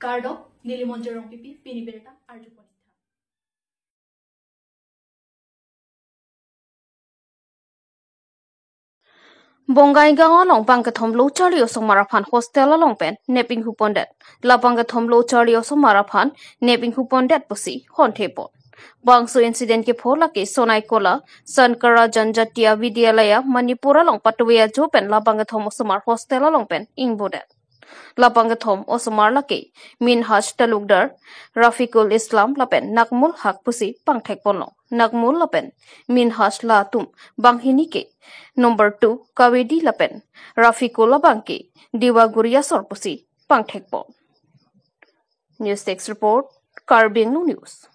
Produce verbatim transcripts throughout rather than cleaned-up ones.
Kardom, neli Monjir Rongpipi, pini birta arjupon ik tha. Bongaigaon along bangkethom lo charli osomar aphan hostel along pen nep inghupondet. La bangkethom lo charli osomar aphan nep inghupondet pusi honthepon. Bangso incident kepho lake Sonaikola Sankara Janjatiya Vidyalaya Manipur along patwe ajo pen la bangkethom osomar hostel along pen ingbodet. La bangkethom osomar lake Minhaj Talukdar, Rafikul Islam lapen Nakmul Haq pusi pangthekponlo. Nakmul lapen Minhaj latum banghini ke number two Kavedi lapen Rafikul abang ke Diwaguri asor pusi pangthekpon. News Desk Report, Karbi Anglong News.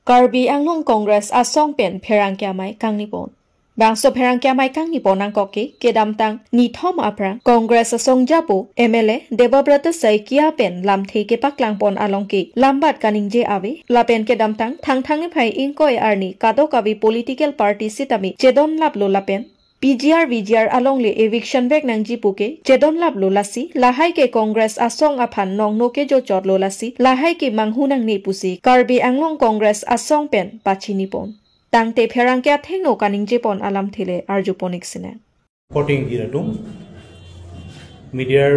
Karbi Anglong Congress asong pen pherangke amei kangnipon. Bangso pherangke amei kangnipon angkok ke kedamtang nithom aphrang Congress asong japo M L A Debabrata Saikia pen lamthe kepaklangpon along ke lambat kaningje ave lapen kedamtang Thangthang niphai ingkoi arni kadokave political party sitame chedonlaplo lapen P G R V G R alongle eviction vek nangji puke chedonlaplo lasi lahai ke Congress asong aphan nongno kejochotlo lasi lahai ke manghu nangne pusi Karbi Anglong Congress asong pen pachinipon. Tangte pherangke athengno kaningjepon alamthe le arjupon ik sinang. Reporting jiratum, media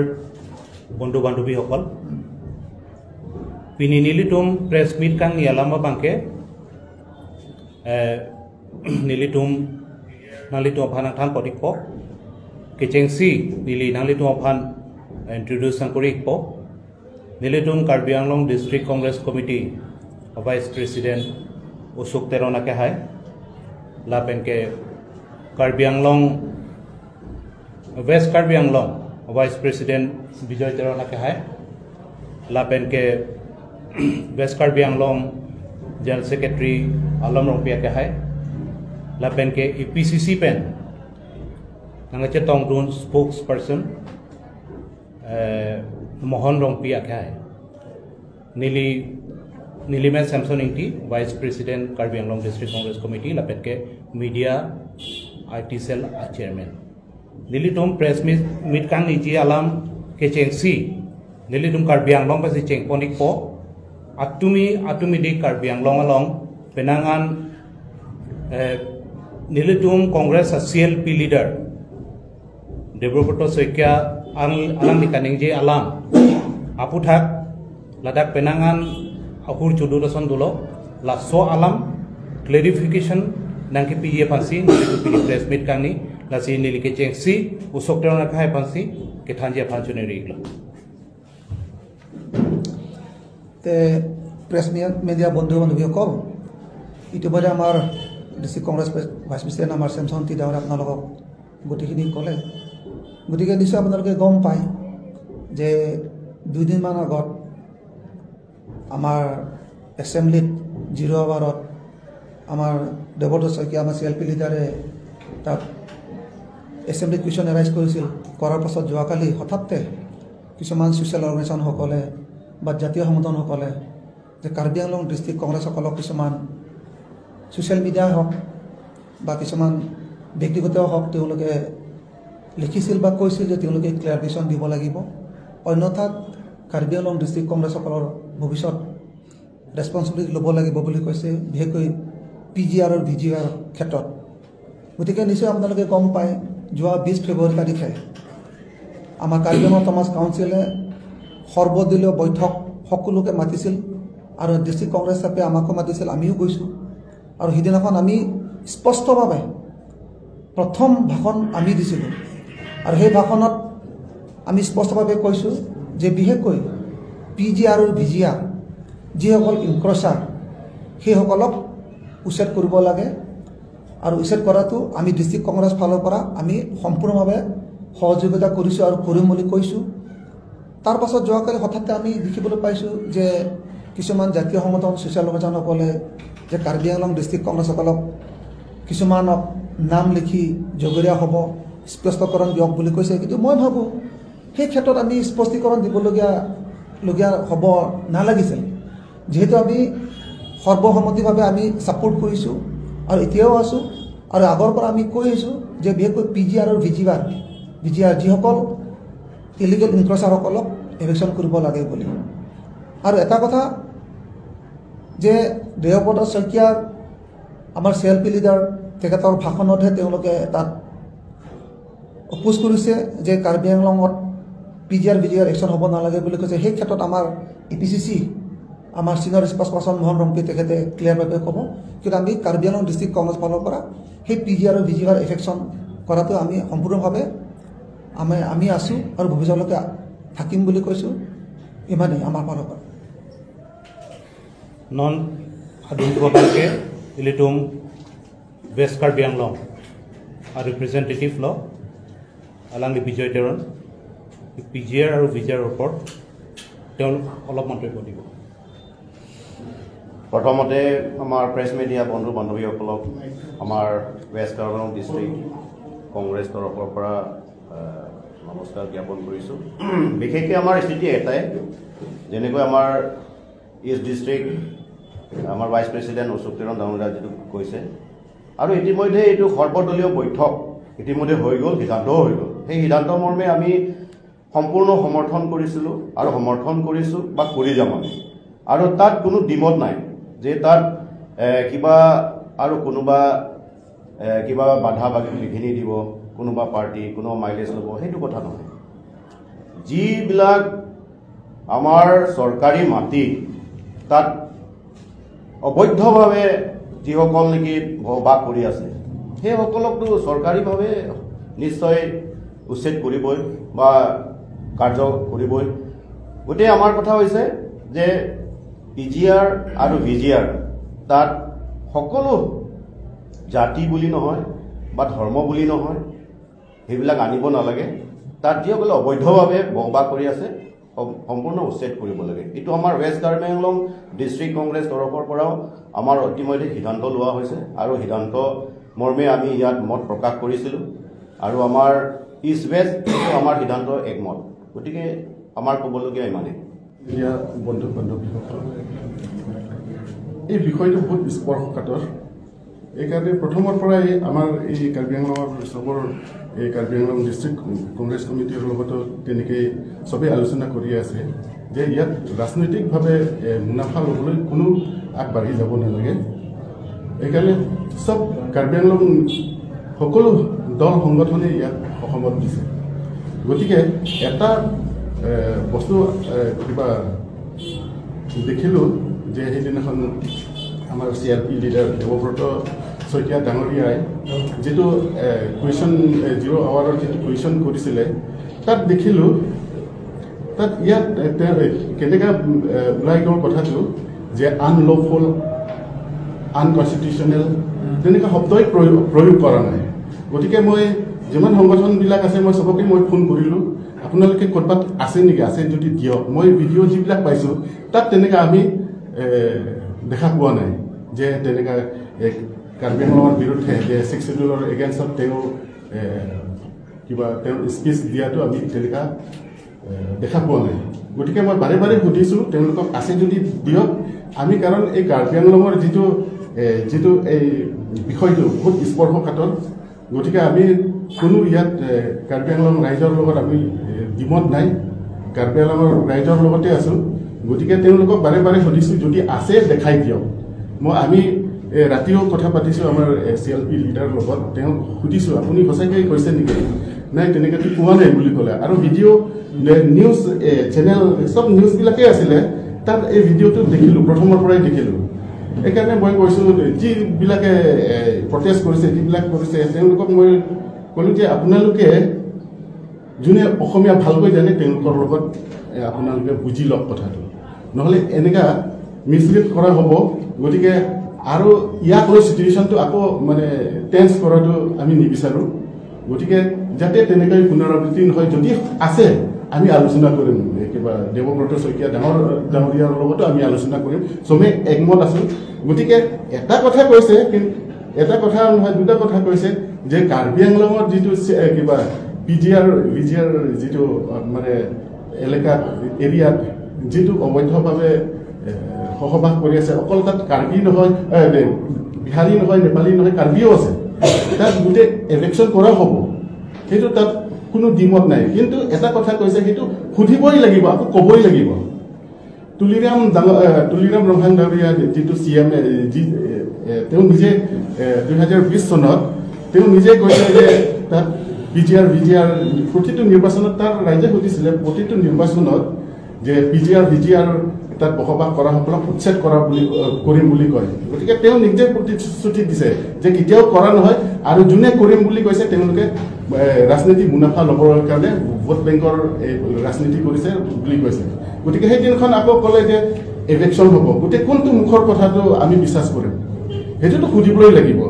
bondhu bandhubi hokol, pini nelitum press meet kangni alam abangke, eh, nelitum nanglitum aphan nangthan potikpo. Kechengsi neli nanglitum aphan introduce nangkorikpo. Nelitum Karbi Anglong District Congress Committee Vice President Usuk Teron akehai, lapen ke Karbi Anglong, West Karbi Anglong Vice President Bijoy Teron akehai, lapen ke West Karbi Anglong General Secretary Alam Rongpi akehai, lapen ke A P C C pen nangchetongdun spokesperson, eh, Mohon Rongpi akehai. Neli, neli men Samson Ingti, Vice President Karbi Anglong District Congress Committee, lapen ke Media I T Cell a Chairman. Nelitum press meet, meet kangniji alam kechengsi nelitum Karbi Anglong pensi chengponikpo. Atumi, atumi di Karbi Anglong along penang an, eh, nelitum Congress a C L P leader Debabrata Saikia ang, alangli kaningje alam aputhak ladak penang an ahur chudu lason dolo, laso alam clarification nangkepiji aphansi nelitum pini press meet kangni, lasi neli kechengsi Usuk Teron akehai aphansi kethanji aphan choneri iklo. Te press media, media বন্ধু বান্ধৱীসকল, ইতিমধ্যে আমাৰ ডিষ্ট্ৰিক্ট Congress pray-, vice president আমাৰ ছেমছন টি ডাঙৰীয়া আপোনালোকক গোটেইখিনি ক'লে। গতিকে নিশ্চয় আপোনালোকে গম পায় যে দুদিনমান আগত আমাৰ এছেম্বলিত জিৰ' আৱাৰত আমাৰ দেৱব্ৰত শইকীয়া, আমাৰ চি এল পি লিডাৰে তাত এছেম্বলিত কুৱেশ্যন এৰাইজ কৰিছিল। কৰাৰ পাছত যোৱাকালি হঠাতে কিছুমান ছ'চিয়েল অৰ্গেনাইজেশ্যনসকলে বা জাতীয় সংগঠনসকলে যে কাৰ্বি আংলং ডিষ্ট্ৰিক্ট কংগ্ৰেছসকলক কিছুমান ছ'চিয়েল মিডিয়াই হওক বা কিছুমান ব্যক্তিগত হওক, তেওঁলোকে লিখিছিল বা কৈছিল যে তেওঁলোকে ক্লেৰিফিকেশ্যন দিব লাগিব, অন্যথা কাৰ্বি আংলং ডিষ্ট্ৰিক্ট কংগ্ৰেছসকলৰ ভৱিষ্যত ৰেছপনচিবিলিটি ল'ব লাগিব বুলি কৈছে, বিশেষকৈ পি জি আৰ আৰু ভি জি আৰ ক্ষেত্ৰত। গতিকে নিশ্চয় আপোনালোকে গম পায়, যোৱা বিছ ফেব্ৰুৱাৰী তাৰিখে আমাৰ কাৰ্বি আংলং অট'নমাছ কাউন্সিলে সৰ্বদলীয় বৈঠক সকলোকে মাতিছিল আৰু ডিষ্ট্ৰিক্ট কংগ্ৰেছ হিচাপে আমাকো মাতিছিল, আমিও গৈছোঁ। আৰু সিদিনাখন আমি স্পষ্টভাৱে প্ৰথম ভাষণ আমি দিছিলোঁ আৰু সেই ভাষণত আমি স্পষ্টভাৱে কৈছোঁ যে বিশেষকৈ পি জি আৰ আৰু ভি জি আৰ যিসকল ইনক্ৰচাৰ, সেইসকলক উচ্ছেদ কৰিব লাগে। আৰু উচ্ছেদ কৰাটো আমি ডিষ্ট্ৰিক্ট কংগ্ৰেছ ফালৰ পৰা আমি সম্পূৰ্ণভাৱে সহযোগিতা কৰিছোঁ আৰু কৰিম বুলি কৈছোঁ। তাৰ পাছত যোৱাকালি হঠাতে আমি দেখিবলৈ পাইছোঁ যে কিছুমান জাতীয় সংগঠন, ছ'চিয়েল অৰ্গেনাইজেশ্যনসকলে যে কাৰ্বি আংলং ডিষ্ট্ৰিক্ট কংগ্ৰেছসকলক কিছুমানক নাম লিখি জগৰীয়া হ'ব, স্পষ্টীকৰণ দিয়ক বুলি কৈছে। কিন্তু মই ভাবোঁ সেই ক্ষেত্ৰত আমি স্পষ্টীকৰণ দিবলগীয়া, লগীয়া হ'ব নালাগিছিল। যিহেতু আমি সৰ্বসন্মতিভাৱে আমি ছাপোৰ্ট কৰিছোঁ আৰু এতিয়াও আছোঁ। আৰু আগৰ পৰা আমি কৈ আহিছোঁ যে বিশেষকৈ পি জি আৰ আৰু ভি জি আৰ, ভি জি আৰ যিসকল ইলিগেল ইনক্ৰচাৰসকলক এভিকশ্যন কৰিব লাগে বুলি। আৰু এটা কথা যে দেৱব্ৰত শইকীয়া, আমাৰ চি এল পি লিডাৰ, তেখেতৰ ভাষণতহে তেওঁলোকে তাত অপোজ কৰিছে যে কাৰ্বি আংলঙত পি জি আৰ, ভি জি আৰ একশ্যন হ'ব নালাগে বুলি কৈছে। সেই ক্ষেত্ৰত আমাৰ এ পি চি চি, আমাৰ ছিনিয়ৰ স্প'ক্সপাৰ্চন মোহন ৰংপি তেখেতে ক্লিয়াৰভাৱে ক'ব। কিন্তু আমি কাৰ্বি আংলং ডিষ্ট্ৰিক্ট কংগ্ৰেছ ফালৰ পৰা সেই পি জি আৰ আৰু ভি জি আৰ এভিকশ্যন কৰাটো আমি সম্পূৰ্ণভাৱে আমি, আমি আছোঁ আৰু ভৱিষ্যতলৈকে থাকিম বুলি কৈছোঁ। ইমানেই আমাৰ ফালৰ পৰা। Non adung tuabalke ilitum West Karbi Anglong a representative lo, alangli Bijoy Teron, P G R আৰু ভি জি আৰৰ ওপৰত তেওঁ অলপ মন্তব্য দিব। প্ৰথমতে আমাৰ প্ৰেছ মিডিয়া বন্ধু বান্ধৱীসকলক আমাৰ ৱেষ্ট কাৰ্বি আংলং ডিষ্ট্ৰিক্ট কংগ্ৰেছ তৰফৰ পৰা, আহ, নমস্কাৰ জ্ঞাপন কৰিছোঁ। বিশেষকৈ আমাৰ স্থিতি এটাই, যেনেকৈ আমাৰ ইষ্ট ডিষ্ট্ৰিক্ট আমাৰ ভাইচ প্ৰেচিডেণ্ট অশোক তেৰণ ডাঙৰীয়া যিটো কৈছে, আৰু ইতিমধ্যে এইটো সৰ্বদলীয় বৈঠক ইতিমধ্যে হৈ গ'ল, সিদ্ধান্ত হৈ গ'ল। সেই সিদ্ধান্ত মৰ্মে আমি সম্পূৰ্ণ সমৰ্থন কৰিছিলোঁ আৰু সমৰ্থন কৰিছোঁ বা কৰি যাম আমি। আৰু তাত কোনো দ্বিমত নাই যে তাত, এ, কিবা আৰু কোনোবা, এ, কিবা বাধা বাধি বিঘিনি দিব, কোনোবা পাৰ্টি, কোনোবা মাইলেজ ল'ব, সেইটো কথা নহয়। যিবিলাক আমাৰ চৰকাৰী মাটি তাত অবৈধভাৱে যিসকল নেকি বসবাস কৰি আছে, সেইসকলকতো চৰকাৰীভাৱে নিশ্চয় উচ্ছেদ কৰিবই বা কাৰ্য কৰিবই। গতিকে আমাৰ কথা হৈছে যে পি জি আৰ আৰু ভি জি আৰ তাত সকলো জাতি বুলি নহয় বা ধৰ্ম বুলি নহয়, সেইবিলাক আনিব নালাগে। তাত যিসকলে অবৈধভাৱে বসবাস কৰি আছে, সম-, সম্পূৰ্ণ উচ্ছেদ কৰিব লাগে। এইটো আমাৰ ৱেষ্ট কাৰ্বি আংলং ডিষ্ট্ৰিক্ট কংগ্ৰেছ তৰফৰ পৰাও আমাৰ ইতিমধ্যে সিদ্ধান্ত লোৱা হৈছে আৰু সিদ্ধান্ত মৰ্মে আমি ইয়াত মত প্ৰকাশ কৰিছিলোঁ আৰু আমাৰ ইষ্ট ৱেষ্ট আমাৰ সিদ্ধান্ত একমত। গতিকে আমাৰ ক'বলগীয়া ইমানেই। মিডিয়া বন্ধু বান্ধৱীসকল, এই বিষয়টো বহুত স্পৰ্শকাতৰ। এইকাৰণে প্ৰথমৰ পৰাই আমাৰ এই কাৰ্বি আংলঙৰ চবৰ, এই কাৰ্বি আংলং ডিষ্ট্ৰিক্ট কংগ্ৰেছ কমিটিৰ লগতো তেনেকেই চবেই আলোচনা কৰি আছে যে ইয়াত ৰাজনৈতিকভাৱে, এ, মুনাফা ল'বলৈ কোনো আগবাঢ়ি যাব নালাগে। এইকাৰণে চব কাৰ্বি আংলং সকলো দল সংগঠনে ইয়াত সহমত দিছে। গতিকে এটা, এ, বস্তু, এ, কিবা দেখিলোঁ যে সেইদিনাখন আমাৰ চি আৰ পি লিডাৰ দেৱব্ৰত শইকীয়া ডাঙৰীয়াই যিটো, এ, কুৱেশ্যন, এ, জিৰ' আৱাৰৰ যিটো কুৱেশ্যন কৰিছিলে, তাত দেখিলোঁ, তাত ইয়াত, এ, তেওঁ, এ, কেনেকা, এ, ওলাই গ'ল কথাটো যে আনলফুল, আনকনষ্টিটিউচনেল, তেনেকুৱা শব্দই প্ৰয়োগ, প্ৰয়োগ কৰা নাই। গতিকে মই যিমান সংগঠনবিলাক আছে, মই চবকে মই ফোন কৰিলোঁ, আপোনালোকে ক'ৰবাত আছে নেকি? আছে যদি দিয়ক। মই ভিডিঅ' যিবিলাক পাইছোঁ, তাত তেনেকা আমি, এ, দেখা পোৱা নাই যে তেনেকা, এ, কাৰ্বি আংলঙৰ বিৰুদ্ধে যে ছিক্স শ্বিডিউলৰ এগেইনষ্টত তেওঁ, এ, কিবা তেওঁৰ স্পীচ দিয়াটো আমি তেনেকা, এ, দেখা পোৱা নাই। গতিকে মই বাৰে বাৰে সুধিছোঁ, তেওঁলোকক আছে যদি দিয়ক। আমি কাৰণ এই কাৰ্বি আংলঙৰ যিটো, এ, যিটো এই বিষয়টো বহুত স্পৰ্শকাতৰ, গতিকে আমি কোনো ইয়াত, এ, কাৰ্বি আংলং ৰাইজৰ লগত আমি, এ, দ্বিমত নাই, কাৰ্বি আংলঙৰ ৰাইজৰ লগতে আছোঁ। গতিকে তেওঁলোকক বাৰে বাৰে সুধিছোঁ, যদি আছে দেখাই দিয়ক। মই, আমি, এ, ৰাতিও কথা পাতিছোঁ আমাৰ, এ, চি এল পি লিডাৰৰ লগত। তেওঁক সুধিছোঁ, আপুনি সঁচাকৈ কৈছে নেকি? নাই, তেনেকৈতো কোৱা নাই বুলি ক'লে। আৰু ভিডিঅ', এ, নিউজ, এ, চেনেল, চব নিউজবিলাকেই আছিলে, তাত এই ভিডিঅ'টো দেখিলোঁ, প্ৰথমৰ পৰাই দেখিলোঁ। সেইকাৰণে মই কৈছোঁ, যিবিলাকে, এ, প্ৰটেষ্ট কৰিছে, যিবিলাক কৰিছে, তেওঁলোকক মই ক'লোঁ যে আপোনালোকে যোনে অসমীয়া ভালকৈ জানে, তেওঁলোকৰ লগত, এ, আপোনালোকে বুজি লওক কথাটো, নহ'লে এনেকা মিছলিড কৰা হ'ব। গতিকে আৰু ইয়াক লৈ চিটুৱেশ্যনটো আকৌ মানে টেন্স কৰাটো আমি নিবিচাৰোঁ। গতিকে যাতে তেনেকৈ পুনৰাবৃত্তি নহয়, যদি আছে আমি আলোচনা কৰিম, এ, কিবা দেৱব্ৰত শইকীয়া ডাঙৰ, ডাঙৰীয়াৰ লগতো আমি আলোচনা কৰিম, চবেই একমত আছোঁ। গতিকে এটা কথা কৈছে, কিন-, এটা কথা নহয়, দুটা কথা কৈছে যে কাৰ্বি আংলঙত যিটো চে-, এ, কিবা পি জি আৰ, ভি জি আৰ যিটো, আ, মানে এলেকাত, এৰিয়াত যিটো অবৈধভাৱে, এ, সহবাস কৰি আছে, অকল তাত কাৰ্বি নহয়, এ, নে-, বিহাৰী নহয়, নেপালী নহয়, কাৰ্বিও আছে। তাত গোটেই এভিকশ্যন কৰা হ'ব, সেইটো তাত কোনো দ্বিমত নাই। কিন্তু এটা কথা কৈছে, সেইটো সুধিবই লাগিব, আকৌ ক'বই লাগিব। তুলিৰাম ডাঙৰ, এ, তুলিৰাম ৰংহাং ডাঙৰীয়া যিটো চি এম, এ, যি, এ, এ, তেওঁ নিজে, এ, দুই হাজাৰ বিশ চনত তেওঁ নিজে কৈছে যে তাত পি জি আৰ, ভি জি আৰ প্ৰতিটো নিৰ্বাচনত, তাৰ ৰাইজে সুধিছিলে, প্ৰতিটো নিৰ্বাচনত যে পি জি আৰ, ভি জি আৰ তাত বসবাস কৰাসকলক উচ্ছেদ কৰা বুলি, এ, কৰিম বুলি কয়। গতিকে তেওঁ নিজে প্ৰতিশ্ৰুতি দিছে যে কেতিয়াও কৰা নহয়, আৰু যোনে কৰিম বুলি কৈছে তেওঁলোকে, এ, ৰাজনীতি মুনাফা ল'বৰ কাৰণে ভোট বেংকৰ এই ৰাজনীতি কৰিছে বুলি কৈছে। গতিকে সেই দিনাখন আকৌ ক'লে যে এভিকশ্যন হ'ব। গতিকে কোনটো মুখৰ কথাটো আমি বিশ্বাস কৰিম? সেইটোতো সুধিবই লাগিব।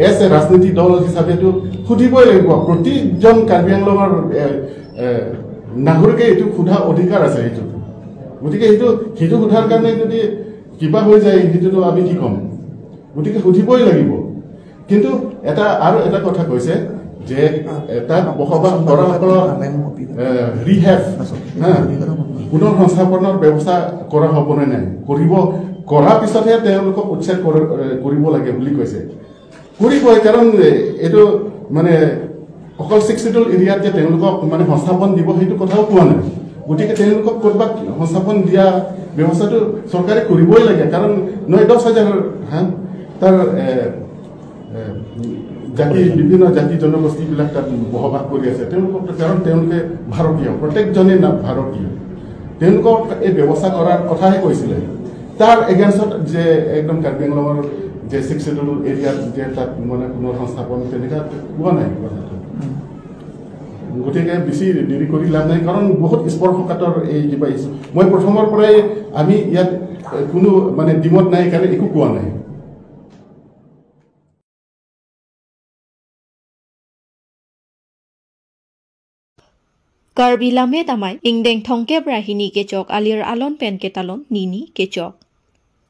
এজ এ ৰাজনীতি দল হিচাপেতো সুধিবই লাগিব। প্ৰতিজন কাৰ্বি আংলঙৰ, এ, এ, নাগৰিকে এইটো সোধা অধিকাৰ আছে সেইটো। গতিকে সেইটো, সেইটো সোধাৰ কাৰণে যদি কিবা হৈ যায়, সেইটোতো আমি কি ক'ম? গতিকে সুধিবই লাগিব। কিন্তু এটা, আৰু এটা কথা কৈছে যে, এ, তাত বসবাস কৰাসকলক, এ, ৰিহেব, হা, পুনৰ সংস্থাপনৰ ব্যৱস্থা কৰা হ'ব নে নাই? কৰিব, কৰা পিছতহে তেওঁলোকক উচ্ছেদ কৰ-, এ, কৰিব লাগে বুলি কৈছে। কৰিবই, কাৰণ, এ, এইটো মানে অকল ছিক্স শ্বিডিউল এৰিয়াত যে তেওঁলোকক মানে সংস্থাপন দিব, সেইটো কথাও কোৱা নাই। গতিকে তেওঁলোকক ক'ৰবাত সংস্থাপন দিয়া ব্যৱস্থাটো চৰকাৰে কৰিবই লাগে, কাৰণ নয় দহ হাজাৰ, হা, তাৰ, এ, এ, জাতি, বিভিন্ন জাতি জনগোষ্ঠীবিলাক তাত বসবাস কৰি আছে। তেওঁলোকক, কাৰণ তেওঁলোকে ভাৰতীয়, প্ৰত্যেকজনে না ভাৰতীয়, তেওঁলোকক এই ব্যৱস্থা কৰাৰ কথাহে কৈছিলে। তাৰ এগেইনষ্টত যে একদম কাৰ্বি আংলঙৰ যে ছিক্স শ্বিডিউল এৰিয়াত যে তাত মানে পুনৰ সংস্থাপন তেনেকা কোৱা নাই কথাটো। গতিকে বেছি দেৰি কৰি লাভ নাই, কাৰণ বহুত স্পৰ্শকাতৰ এই কিবা ইছ্যু। মই প্ৰথমৰ পৰাই আমি ইয়াত কোনো মানে দ্বিমত নাই কাৰণে একো কোৱা নাই। Karbi Lammet Amei ingdeng thomkep ra hini kechok alir alon pen ketalon nini kechok.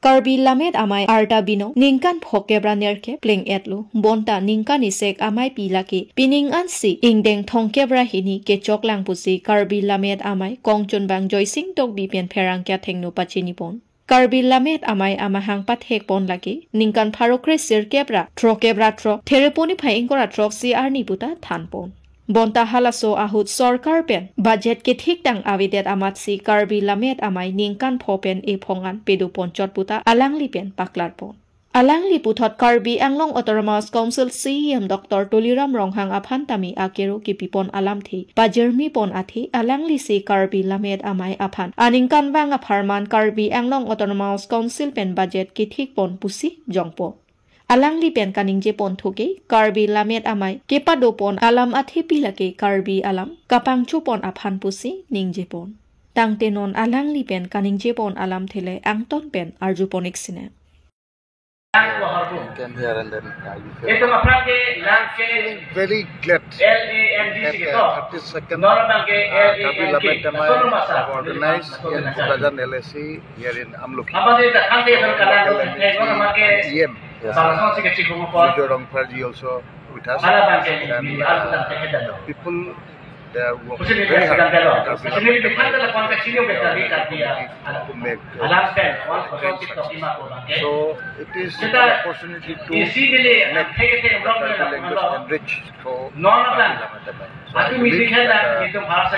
Karbi Lammet Amei arta binong ningkan phokep ra nerkep pleng-etlo, bonta ningkan isek ameipi lake pining ansi ingdeng thomkep ra hini kechoklang pusi Karbi Lammet Amei kongchunbang Joysing Tokbi pen pherangke athengno pachinipon. Karbi Lammet Amei amahang pathekpon lake ningkan pharo kre sirkep ra throkep ra throk Therepo niphai ingkoi ra throksi arni puta thanpon. Bonta halaso ahut sorkar pen budget kethiktang avedet amatsi Karbi Lammet Amei ningkan pho pen ephong an pedoponchot puta alangli pen paklarpon. Alangli puthot Karbi Anglong Autonomous Council C E M Doctor Tuliram Ronghang aphan tame akero kipipon alamthe pajirmipon athe alanglisi Karbi Lammet Amei aphan aningkanvang apharman Karbi Anglong Autonomous Council pen budget kethikpon pusi jongpo. Alangli pen kaningjepon thuke Karbi Lammet Amei kepadopon alam athepi lake Karbi alam kapangchopon aphan pusi ningjepon. Tangte non alangli pen kaningjepon alamthe le angton pen arjupon-ik sine. Came here and then, uh, you feel, Itu aphrang ke lang ke feeling very glad L A N D that, C ke uh, to. Thirty-second, Nor abang ke uh, L A N K, Karbi Lammet Amei Autonomous have organized in Kokajan L A C here in Amlokhi. Apa dia tak kan dia kalau kalang Local tu, eh, L A C orang makan E M, yes, salah satu sikit cikgu mukul. Sujo Rongphar ji also with us. Mana bang ke And, ini, uh, alam tak ada. People, they are working very hard in the Karbi Lammet Amei to make, uh, So it is an opportunity to make the Karbi language enriched through Karbi Lammet Amei. So I believe that, uh,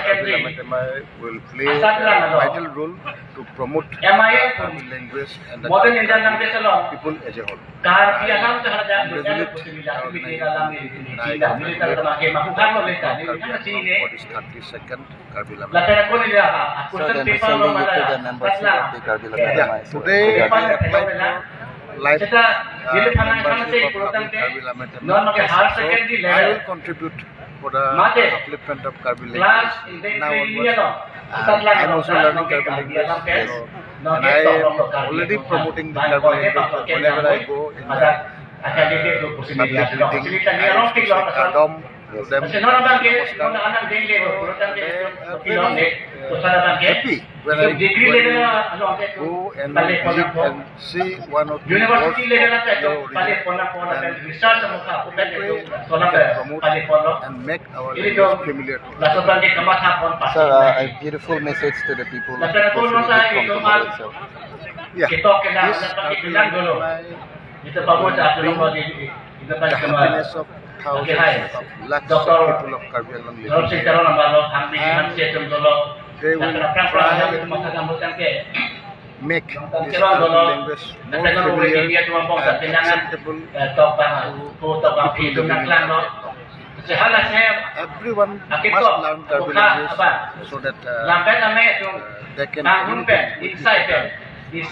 Karbi Lammet Amei will play a vital role to promote Karbi language and the Karbi people as a whole. I congratulate our organization and I congratulate Karbi Anglong for this thirty-second Karbi Lammet Amei. So then recently you took a membership of the Karbi Lammet Amei. Yeah, today I applied for life, uh, membership of Karbi Lammet Amei. So I will contribute for the upliftment of Karbi language now onwards. And I'm also learning Karbi language, so, and I am already promoting the Karbi language whenever I go in the public meeting. I used to say kardom to them, namaskar. They are very, uh, happy when I, when I go and meet and see one or two words of your origin, and that way we can promote and make our language familiar to us. Sir, uh, a beautiful message to the people, especially from the Mara itself. Yeah, this Karbi Lammet Amei will bring the happiness of thousands of lakhs of people of Karbi Anglong living here. And they will try to make this Karbi language more familiar and acceptable to people living in Karbi Anglong. Everyone must learn Karbi language so that uh, uh, they can communicate with each other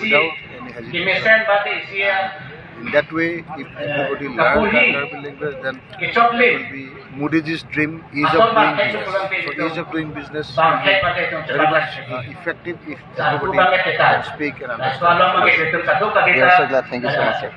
without any hesitation. In that way, if everybody learn Karbi language, then it will be Modi's dream, ease of doing business. So ease of doing business will be very much effective if everybody can speak and understand. We are so glad. Thank you so much, sir.